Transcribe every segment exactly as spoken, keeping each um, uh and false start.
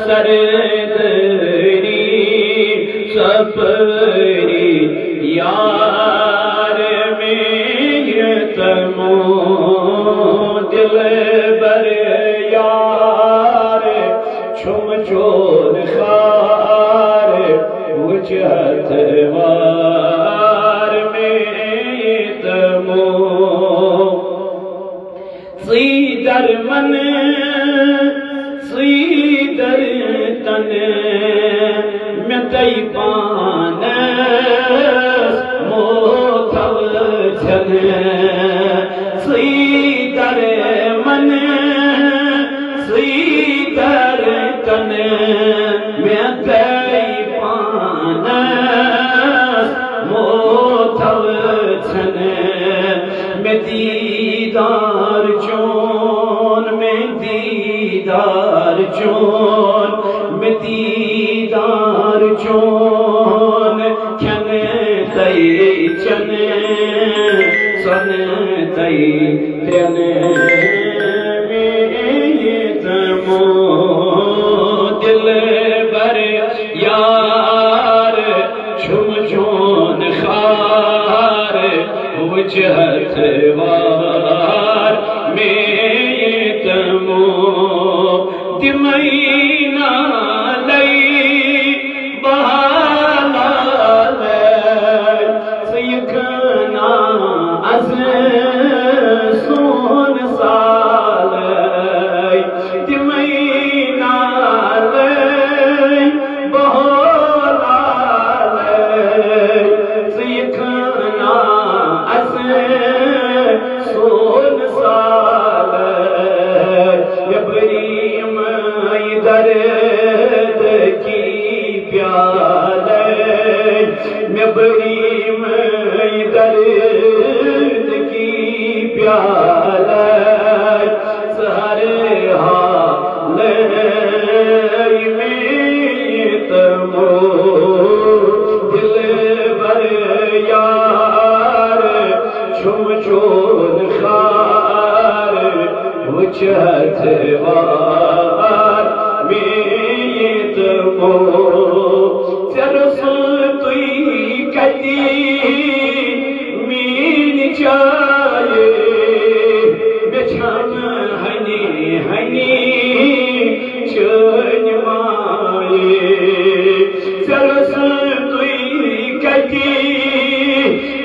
سردی سپری یار میتمو، دلبر یار چھم چون خار، وچھت وار میتمو۔ ژٕے در من، ژٕے در تن، مےٚ تۄہہِ پانس موتھو ژھٮ۪ن۔ ژٕے در من، ژٕے در تن، مےٚ تۄہہِ پانس موتھو ژھٮ۪ن۔ مےٚ دیٖدار چون، مےٚ دیٖدار چون، مےٚ دیٖدار چون، کھٮ۪نہٕ تَے چٮ۪نہٕ، سۄنہٕ تَے ترٛٮ۪نہٕ، میٖتمو دلبر یار چھُم چون خار، وٕچھتھ وار میٖتمو۔ تِمَے نالَے بہالَے، ژٕ یِکھ نا از سون سالَے۔ تِمَے نالَے بہالَے، ژٕ یِکھ نا از سون سالَے۔ مےٚ بٔرِم درد کی پیالے، مےٚ بٔرِم درد کی پیالے۔ ژٕ ہر حالے میٖتمو، دلبر یار چھُم چون خار، وٕچھتھ وار میٖتمو۔ ژےٚ روٚسُل تُے کَتہِ میٛٲنۍ چاے، مےٚ چھَم ہنی ہنی چٲنۍ ماے۔ ژےٚ روٚسُل تُے کَتہِ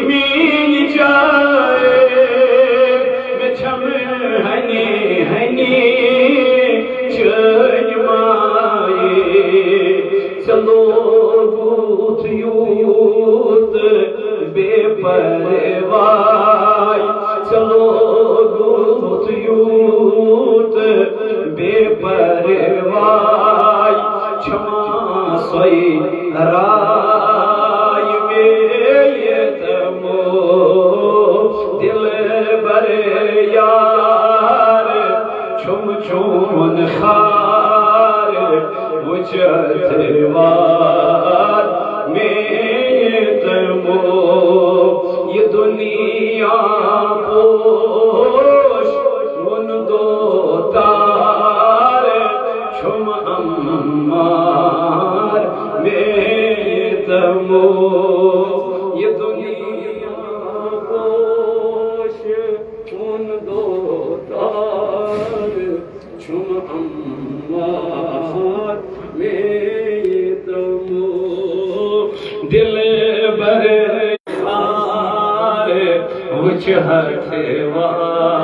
میٛٲنۍ چاے، مےٚ چھَم ہنی ہنی چٲنۍ ماے۔ ژےٚ لوگُتھ یوٗت بے پرواے، ژےٚ لوگُتھ یوٗت بے پرواے۔ چھما سۄے راے میٖتمو، دلبر یار چھُم چون خار، وٕچھتھ وار میٖتمو۔ یہِ دُنیا پوش وُن دو تار، چھُم عمار میٖتمو۔ یہِ دُنیا پوش وُن دو تار، چھُم عمار میٖتمو۔ دلبر خار، وٕچھتھ وار